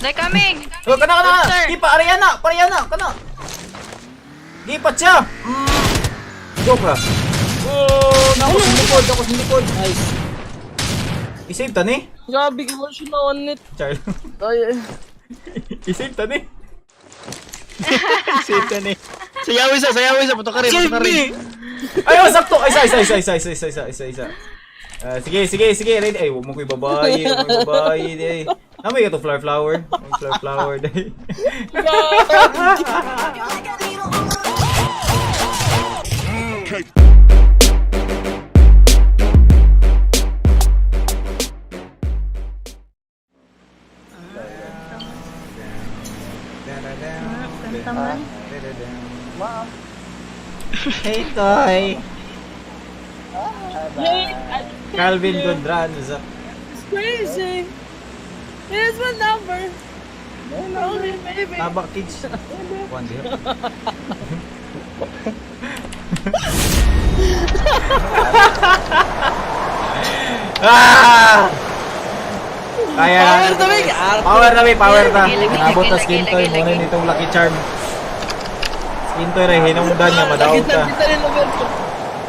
They coming! Oh, kana kana. Sir. Gipa Ariana, Ariana, kana. Gipa siya. Joke ra. Oh, nako sa likod, ako sa likod. Nice. I-save ta ni? Grabe ka mo siya na on it. Char. Ay, ay. I-save ta ni. Save ka ni. Sayaw isa, puto ka rin, puto ka rin. Ay, oh, sakto. Ay, isa, isa, isa, isa, isa, isa, isa, isa, isa. Ah, sige, sige, sige. Ready. Ay, huwag mo ko ibabae. Huwag mo ibabae. Day. Namay ka to flower flower. May flower flower day. Kanta man. Hey, Toy. Yay! Calvin Gondranza. It's crazy. Here's my number. Call me, baby. Tabak kids. Kuan diha. Ah! Kaya Power to me! Power na may power ta. Lagi, lagi, Nabot ta lagi, skin lagi, toy lagi. mo rin itong lucky charm. Skin toy ra hinungdan nga madaog Kita ta. kita rin Roberto.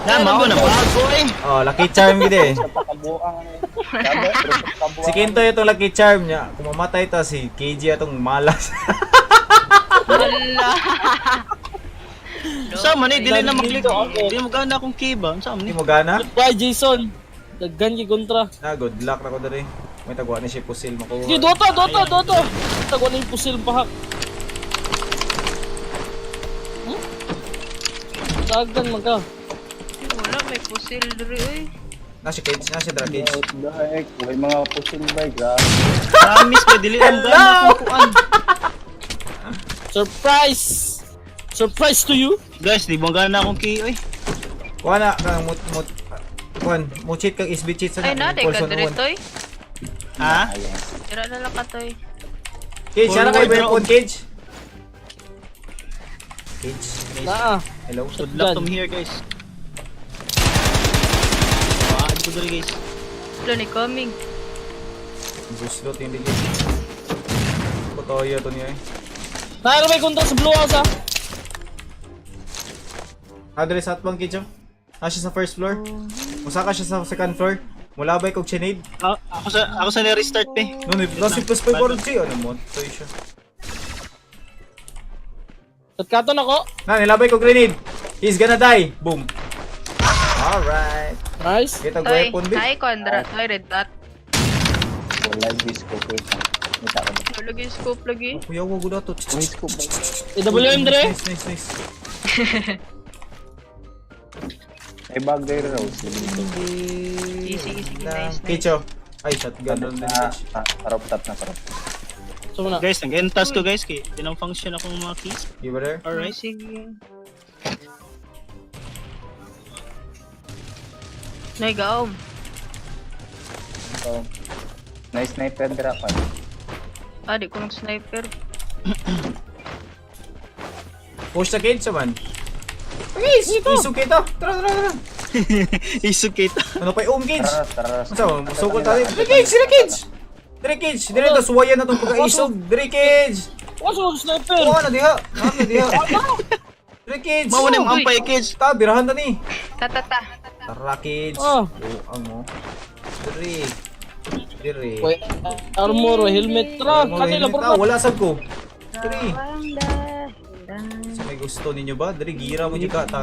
Na, mao na, bago eh. Oh, lucky charm gid eh. Pakabuang eh. Grabe, pero pakabuang. Si Kintoy itong lucky charm niya. Kung mamatay ta si KG atong malas. Wala. Sa man eh, dili na maklik. Okay. Di mo gana akong key ba? Sa man Hindi eh. mo gana? Goodbye, Jason. Daggan kay kontra. Na, good luck na ko diri. May tagwa ni siya pusil makuha. Sige, Dota, Dota, Dota. Tagwa na yung pusil bahak. Hmm? Daggan man ka. Wala, may pusil diri oy. Na si cage, na si dra cage. What the heck? May mga pusil ba? Grabe. Promise ka, dili na gana akong kuan. Surprise! Surprise to you! Guys, di mo gana akong key oy. Kuha na kang mut mut kuan, mo cheat kang SB cheat sa Ay, na, day ka diri toy. Ha? Ayan. Tira na lang ka toy. Cage, sana kay Forward weapon cage. Cage. Naa. Hello. Good luck from here, guys. Ah, ko dali, guys. Wala ni coming. Buslot yung ligid. Putoyo to niya eh. Naa may kontra sa Blue House ah. Adre sa atbang cage oh. Na siya sa first floor. Musaka siya sa second floor. Mulabay kog chinade. Ah, ako sa na-restart pe. No, ni nasi plus 5 or G. Ano mo? Toy siya. Tatkaton ako. Na, nilabay ko grenade. He's gonna die. Boom. Alright. Nice. Kita Toy, weapon bi. ay kontra. Toy, red dot. Wala yung scope eh. May tao ba? Wala lagi scope lagi. Kuya, wag ko dato. May scope ba? AWM dire. Nice, nice, nice. May bag there, Rose. Easy, easy, nice, nice. Kicho. Ay, shotgun ron din. Ah, Kitch. ah, sarap tap na sarap. So na. Guys, nag-entas ko guys kay tinang function akong mga keys. You were there? Alright. Sige. Nay, gaom. So, nice sniper dira pa. Ah, di ko nag-sniper. Push the cage man. Cage! Isog kita. Tara, tara, tara. Isog kita. Ano pa yung cage? Tara, tara. Ano sa sukol tayo? Dire cage! Dire cage! Dire cage! Dire to suwayan na tong pagkaisog. Dire cage! What's wrong sniper? Oo, na diha. Na diha. Dire cage! Mao na yung ampay kids. Ta, birahan ta ni. Ta, ta, ta. Tara, kids. Oh. Oh, ang mo. Dire. Dire. Way armor, way helmet. Tara, Mo, kanila helmet. bro. Ah, wala sab ko. Dire. Sa may gusto ninyo ba? Dire, gira mo jud ka ta.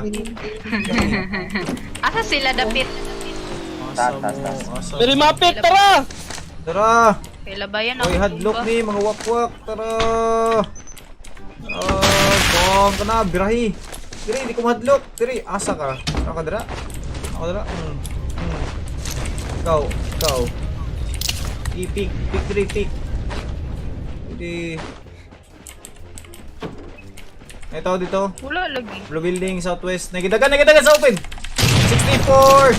Asa sila dapit? Asa Tas, tas, mo, tas. asa. Very mapit, tara! Tara. Kay labayan ako. Oy, hadlok ni mga wakwak. Tara. Ah, bong ka na, birahi. Dire, di ko mahadlok. Dire, asa ka? Ako ka dira? Ako dira? Ikaw, ikaw. I-pick, pick dire, pick. Dire. May tao dito. Wala lagi. Blue building, southwest. Nagidagan, nagidagan sa open! 64!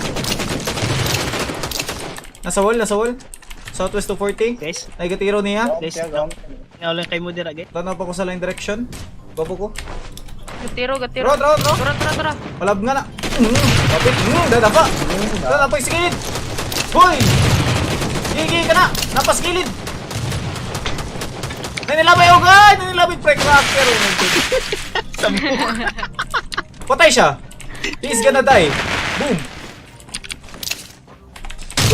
Nasa wall, nasa wall. Southwest 240. Guys, Nagigatiro niya. guys. Nga lang kay mo dira guys. Tanaw pa ko sa line direction. Gwapo ko. Gatiro, gatiro. Tara, tara, tara. Tara, tara, tara. Malab nga na. Kapit. Dadapa. Dadapa yung sigilid. Hoy! Gigi ka na! Napas gilid! Nanilabay oh god! Nanilabay pre cracker. Oh my God. Patay siya. He's gonna die. Boom.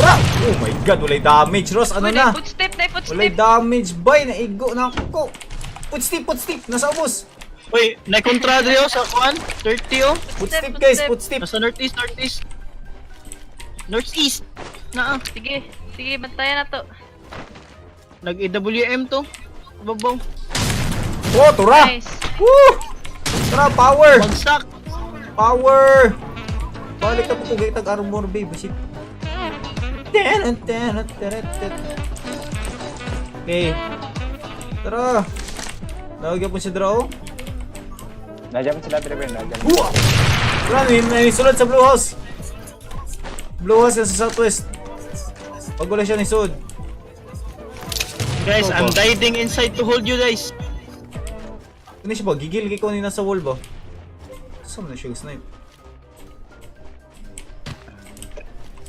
Ura! Oh my God, walay damage, Ross. Ano Uy, na? footstep, na Walay footstep. damage, bay. Naigo na ako. Footstep, footstep. Nasa ubos. Uy, nakontra diri oh, sa kuan. 30 oh. Footstep, guys. Footstep. Nasa northeast, northeast. Northeast. Naa. Sige, sige, bantayan na to. Nag-AWM to. Babaw. Oh, tura! Nice. Woo! Tara, power! Bagsak. Power! Balik na po kung tag armor, babe. Shit. Okay. Tara. Nawag po si Draw. Nandiyan sila, Trevor. Nandiyan. Uwa! Tara, may sulod sa Blue House. Blue House sa southwest. Pag wala siya ni Sud. Guys, Ito I'm ba? diving inside to hold you guys. Ano siya ba? Gigil kay ko ni nasa wall ba? Saan na siya snipe?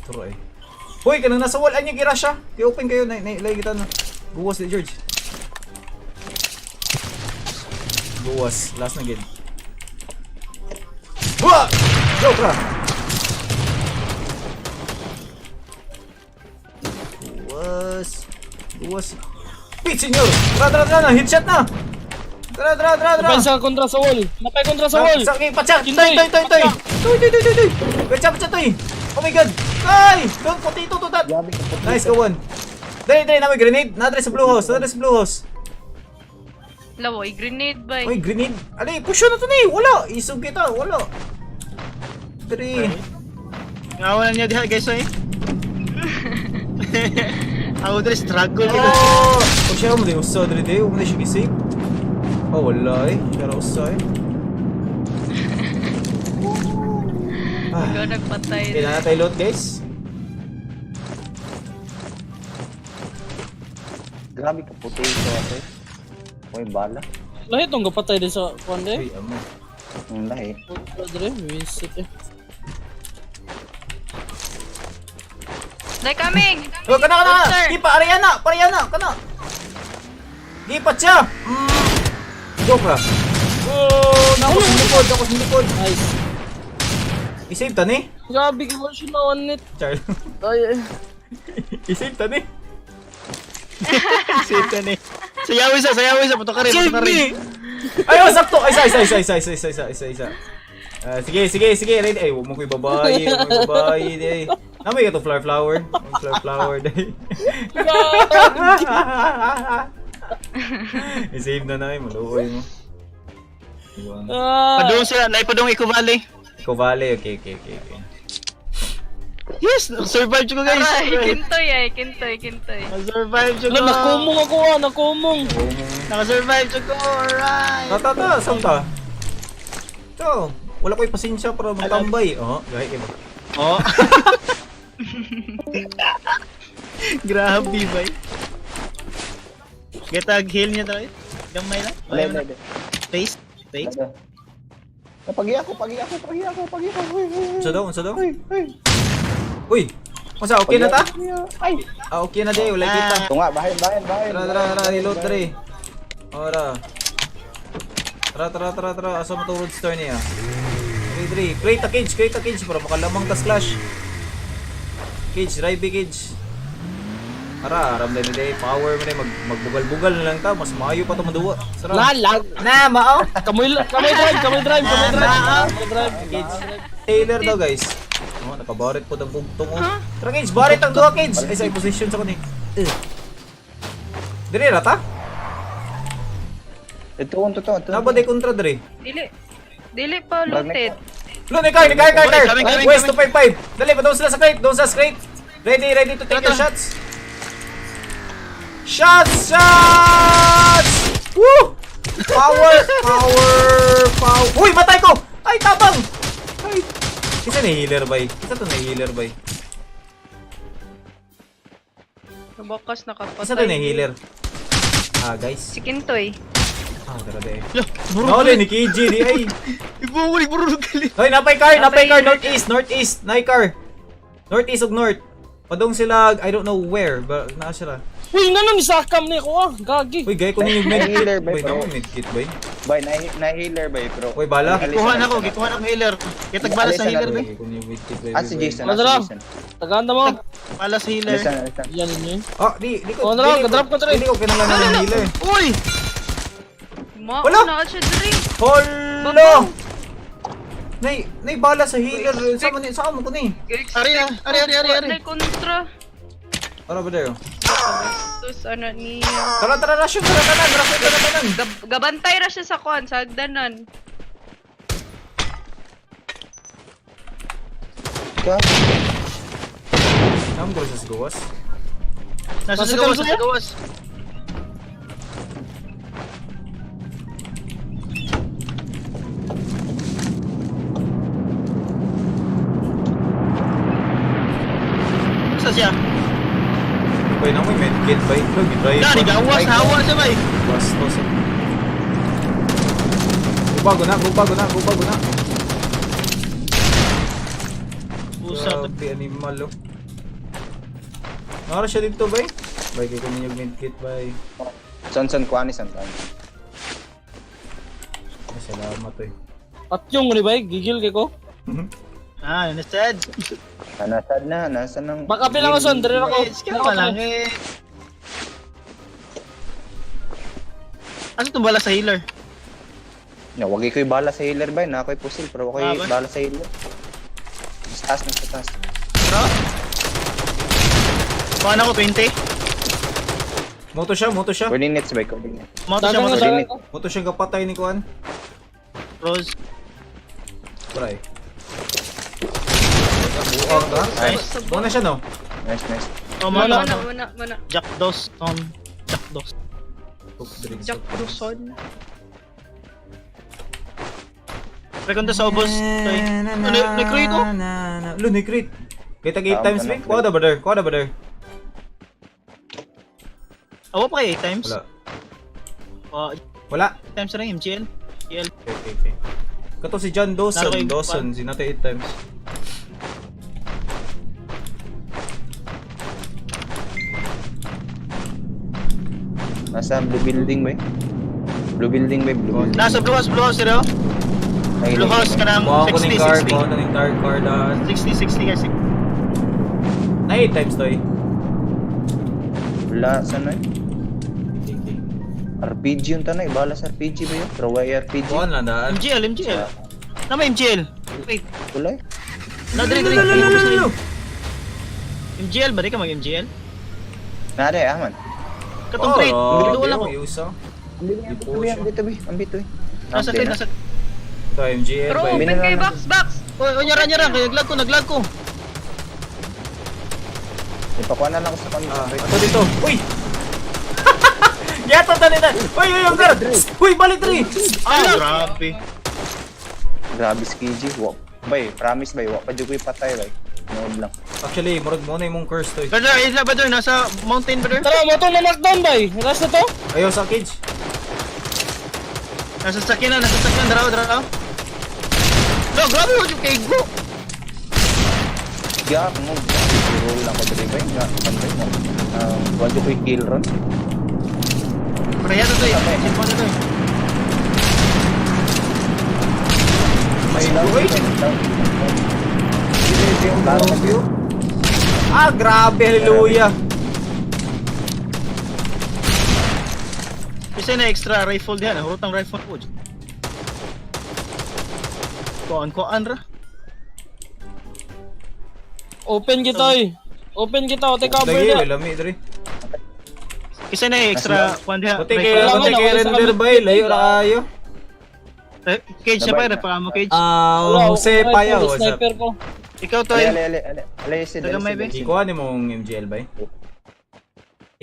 Turo eh. Hoy, kanang nasa wall. Ay, niya gira siya. Kaya open kayo. Na, na, na, kita na. Guwas ni George. Guwas. Last na gid. Wah! Go, bra! Guwas. Guwas. Pit, senyor! Tara, tara, tara na! Headshot na! Tara, tara, tara, tara! Napay sa kontra sa wall. Napay kontra sa wall. Sa, okay, patsa! Toy, Kintoy! toy, toy, toy! Toy, toy, toy, toy, toy! Patsa, patsa, toy! Oh my God! Ay! Don't potato to that! Grabe ka puti. Nice, go on. Dali, dali, namin grenade. Nadre sa blue house, nadre sa blue house. Lawoy, grenade bay. Uy, grenade. Ali, push na to na eh. Wala. Isog kita, wala. Three. Ngawa na niya diha guys eh. Ako diri struggle kita. Oh! Oh, siya mo din usa dali dali. Huwag mo na siya gisave. Oh, wala eh. Pero usa eh. Ah, Ikaw nagpatay. okay na tayo load, guys. Grabe ka puti ito ate. Uy, bala. Lahi tong gapatay din sa kuan de. Uy, amo. Ang lahi. Kontra dire, visit eh. They coming! Oh, kana, kana, kana. Sir. Gipa, Ariana, Ariana, kana. Gipa siya. Joke ra. Oh, nako sa likod, ako sa likod. Nice. I-save ta ni? Grabe ka siya na one net. Char. Ay. Eh. I-save ta ni. Save ka ni. Sayaw isa, sayaw isa, puto ka rin, puto Save ka rin. me. Ay, oh, sakto. Ay, isa, isa, isa, isa, isa, isa, isa, isa, isa. Ah, sige, sige, sige. Ready. Ay, huwag mo ko ibabae. Huwag mo ibabae. Day. Namay ka to flower flower. Flower flower, day. I-save na na maluoy mo. Iwan. Ah. Padung sila, naipadung Eco Valley. Ikaw vale. Okay. Yes, survive ko guys. Aray, kintoy ay, kintoy, kintoy. Survive ko. Wala, nakumong ako ah, nakumong. Nakasurvive ko. Alright. Ta ta ta, saan ta? Ito, wala ko'y pasensya para magtambay. Oh, gahi kayo. Oh. Grabe bay. Getag heal niya tayo. Gamay lang. Wala, wala, wala. Face, face. Wala. Ah, Pagi ako, pagi ako, pagi ako, pagi ako. Uy, uy, uy. Unsa daw, unsa daw? Uy, uy. Uy, unsa, okay na ta? Pagi ako, Ay! Ah, okay na di, wala kita. Ito nga, bahin, bahin, bahin. Tara, tara, tara, reload tara. Ora. Tara, tara, tara, tara. Asa mo to roadster niya? Three, three. Create a cage para makalamang tas clash. Cage, drive cage. Ara, aram din day power mo na mag magbugal-bugal na lang ta, mas maayo pa to maduwa. Sara. Nalag. Na, mao. Kamoy kamoy drive, kamoy drive, kamoy drive. Kamoy drive. Cage. Taylor daw, guys. Oh, nakabarit po ng bugtong oh. Tara, Cage, barit ang duha, Cage. Ay, sa position sa kani. Eh. Dire ra ta? Ito, ito, ito, ito. Naba day kontra dire. Dili. Dili pa looted. Lo, ni car, ni car, car, car. Coming, coming, West 255. Dali, pa doon sila sa crate, doon sa crate. Ready, ready to take your shots. Shots, shots! Woo! Power, power, power. Uy, matay ko! Ay, tapang! Ay. Isa na healer bay. Isa to na healer bay. Nabakas nakapatay. Isa to na healer. Ah, guys. Si Kintoy. Ah, grabe. Lo, Nauli ni KG di ay. Ibuwag, burulog gali. Hoy, napay car, napay car northeast, northeast, nay car. Northeast ug north. Padong sila, I don't know where, but naa sila. Uy, nga ni sakam ni ko ah. Gagi. Uy, gay ko ninyo medkit. Healer, bay, Bay, bro. namo medkit, bay. Bay, na-healer bay, bro. Uy, bala. Gikuha na ko, gikuha na ko healer. Kitag bala sa Alisa na, healer be. Gay ko ninyo medkit, bay. Ah, si bay. Jason, ah, si Madara. Jason. Tagaan na mo. Bala sa healer. Alisan, alisan. Yan yun. Ah, di ko. Oh, na, dili drop ko, dre. Dili ko kinahanglan ng healer. Uy! Ma, Wala! na siya diri. Hala! Nay bala sa healer. Sa man sa mo ko ni. Ari na, ari ari ari ari. Nay kontra. Tara ba dayo? Tapos ano niya. Tara tara rasyon tara tanan, rasyon tara tanan. Gabantay ra siya sa kuan sa hagdanan. Ka? Nam ko sa gawas. Nasa Nasa sa gawas, kalso nasa gawas. Sa siya? Bay na mo medkit bay. Lo gidrive. Gani gawas, hawa siya bay. Bastos. Bago na, bago na, bago na. Usap. Grabe animal oh. Nara siya dito bay. Bay kay ko ninyo medkit bay. Son, son, kuha ni son, kuha ni. Ay, salamat eh. Patyong ni bay, gigil kay ko. Ah, understand. Ah, nasad na, nasa nang... Baka pila ko son, diri ra ko. Eh, scam pa lang eh. Asa itong bala sa healer? No, wagi ko'y bala sa healer bay, na ako'y pusil, pero ako'y Ah, ba? bala sa healer. Mas taas, nasa taas. Bro? Kuha na ko 20. Moto siya, moto siya. Coordinates bay, coordinates. Moto siya, Dagan moto ko, siya. dagan ko. Moto siyang kapatay ni Kuan. Rose. Try. Buang ka. Nice. Muna siya no. Nice, nice. Oh, moto, Wala. Muna, moto. muna, muna. Jack Dos. Tom. Jack Dos. Soft drinks, Jack soft drinks. Duson. Rekonta sa ubos. Toy. Ano, nag-create oh? Lo, nag-create. Kita 8 Tama times, ka Vic. na, Kuha na, brother. Kuha na, brother. Awa pa kay 8 times? Wala. Oh, Wala. 8 times rin, MGL. GL. Okay. Kato si John Dawson. Naro kay Dawson. Si nata 8 times. Nasa blue building bay. Blue building bay, blue building. Nasa blue house, blue house, sir. oh. Ay, Blue house ka ng Kuha ko 60, ng car. 60. Kuha ko ng car. Car daan. 60, 60 guys. Na 8 times to eh. Wala, saan na eh? Okay. RPG yung tanay, bala sa RPG ba yun? Pero why RPG? Kuha na daan. MGL, MGL. Nama MGL. Wait. Wala eh. Na, dali, dali. Lo, lo, lo, lo, lo. MGL ba? Di ka mag-MGL? Nare, ah man. Katong crate. Oh, Dito wala ko. Yusa. Ambi Di po tabi, ambi tabi, ambi. Nasa crate, nasa... Ito, MGL. Pero bay. open kay box, box. Oy, oy, nyara, nyara. Kaya naglag ko, naglag ko. Ipakuha na lang ako sa Ah, kanila. ito dito. Uy! Yato tanin na. Uy, uy, uy, gar. Uy, balik diri. Ay, grabe. Grabe si KG. Wa, bay, promise bay, wa pa jud ko'y patay bay. Nood lang. Actually, murag mo na imong curse to. eh. Brother, ayun na, brother. Nasa mountain, brother. Tara, mo to na knockdown bay. Last na to. Ayaw sa cage. Nasa sakyan na, nasa sakyan. Daraw, daraw. No, grabe mo yung kay Go. Gap mo. Roll lang ko diri bay, nga kan bay mo. Ah, wa jud ko'y kill ron. Pareha to, eh. Check mo to, eh. May Down, uy. down. Down. Ah, grabe, hallelujah. Kasi na extra rifle diyan, hurot ang rifle ko. Kuan kuan ra. Open kita eh. Open kita, ote cover Lagi, na. lami diri. Kasi na extra kuan diha. Pati kay Wala pati ko na, kay wala sa render kami. bay, layo ra kayo. Cage siya Nabay pa, na. pa mo cage. Ah, Wala, Jose rifle, Paya, what's up? Sniper ko. Ikaw toy. Ale ale ale ale ale. Taga may, be. Ikuha ni mong MGL bay.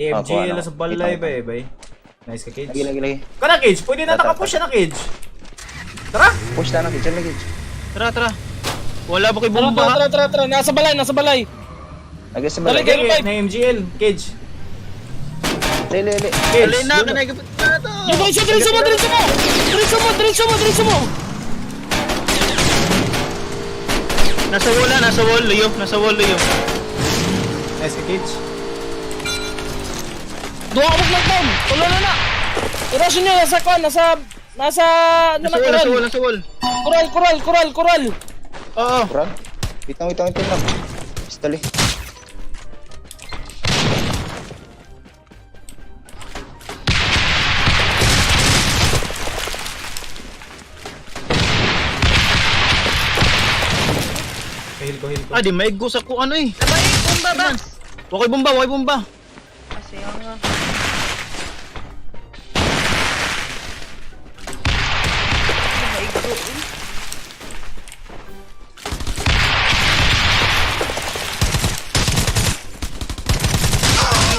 Ah, kuha MGL na. sa balay bay, bay. Nice ka cage. Lagi lagi lagi. Kana cage, pwede na Tara, nakapush siya na cage. Tara. Push na lang cage, lagi. Tara tara. Wala ba kay Tara, bomba? tara, tara, tara, tara. Nasa balay, nasa balay. Lagi sa Dali, balay. kayo. Okay, na MGL cage. Ale ale. Cage. Dali na kanay gapit na to. Yo, boy, siya, diretso mo, diretso mo! Diretso mo, diretso mo, diretso mo! Nasa wall na, nasa wall luyo, nasa wall luyo. Nice ka cage. Duha ka box knockdown. Tulo na na. I-rush nyo, nasa kwan, nasa nasa ano Nasa na wall, kural. nasa wall, nasa wall. Kural, kural, kural, kural. Oo. Kural? Wait lang, wait lang, wait lang. Pistol eh. Heal ko, heal ko. Ah, di may sa ko ano eh. Labay, bomba box. Wakoy bomba, wakoy bomba. Kasi nga. Maigo eh.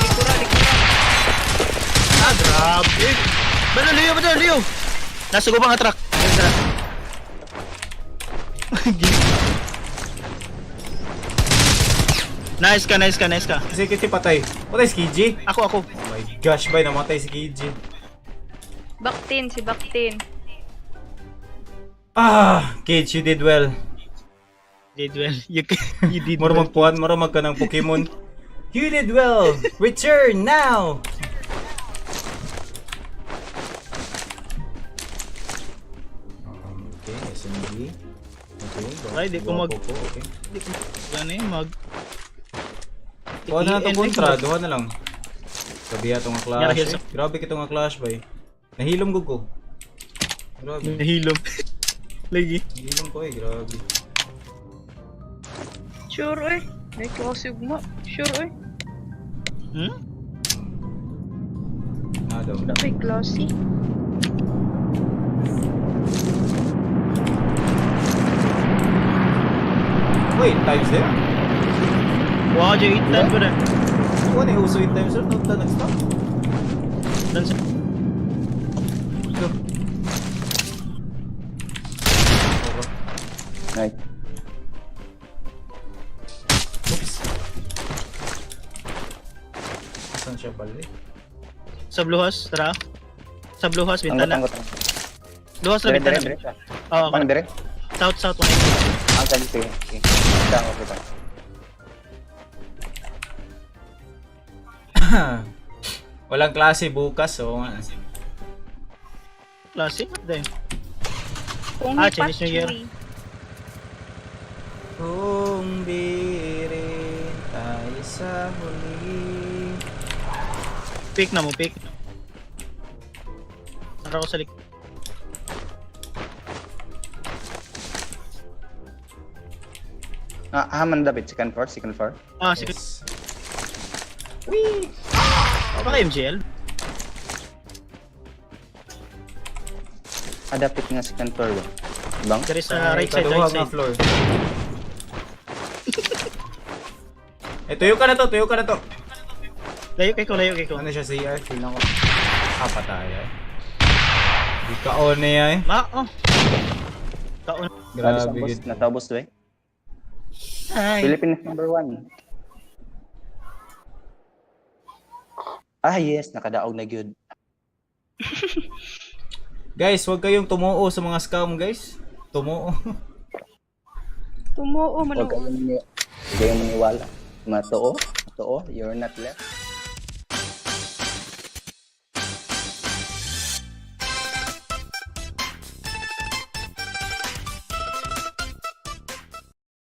Likura, likura. Ah, grabe. Bano, Leo, bano, Leo. Nasa gubang nga truck. Ayun, tara. Nice ka, nice ka, nice ka. Si Kitty patay. Patay si KG. Ako, ako. Oh my gosh, bay, namatay si KG. Baktin, si Baktin. Ah, KG, you did well. Did well. You did Mura well. magpuan, mura magka ng Pokemon. You did well! Return now! Okay, SMG. Okay, Ay, di ko guwapo ko, okay. Hindi ko ano eh, mag... Kuha na lang itong TNX, kontra, mag- duha na lang. Sabi ato nga Yara, clash. heals Eh. up. Grabe kito nga clash bay. Nahilom gud ko. Grabe. Nahilom. Lagi. Nahilom ko eh, grabe. Sure eh. May kasigma. Sure eh. Hmm? Ah, daw. Wala kay klase. Wait, times there? Wow, 8 times ko na. Kuha na uso 8 times sir, not na nag-stop. Dan sa... Go. Nice. Oops. Saan siya balik? Sa Blue House, tara. Sa Blue House, Anggot, bintana. anggot, anggot. Blue House na Dire, dire, bintana. dire. Oo, Pang dire. south, south, 180. Ang sabi sige. Okay. Kita ako, kita. Walang klase bukas, oo nga. Klase, dahil. Kung Ah, Chinese New Year. patchoy. Kung di rin tayo sa huli. Pick na mo, pick. Tara ko sa lik. Ah, ah, man dapat. Second floor, second floor. Ah, sige. Yes. Baka MGL? Ah, dapat nga second floor ba? Bang? There is right side, Kaduha right nga side. floor. Eh, tuyo ka na to, tuyo ka na to. Layo kay ko, layo kay ko. Ano siya, CR? Feel ako. Ah, patay eh. Di ka on niya eh. Ma, oh. Kaon. Grabe, Grabe, gid. Nataubos to eh. Ay. Philippines number 1. Ah, yes. Nakadaog na gyud. Guys, huwag kayong tumuo sa mga scam, guys. Tumuo. Tumuo Huwag man kayong maniwala. Matoo. Matoo. You're not left.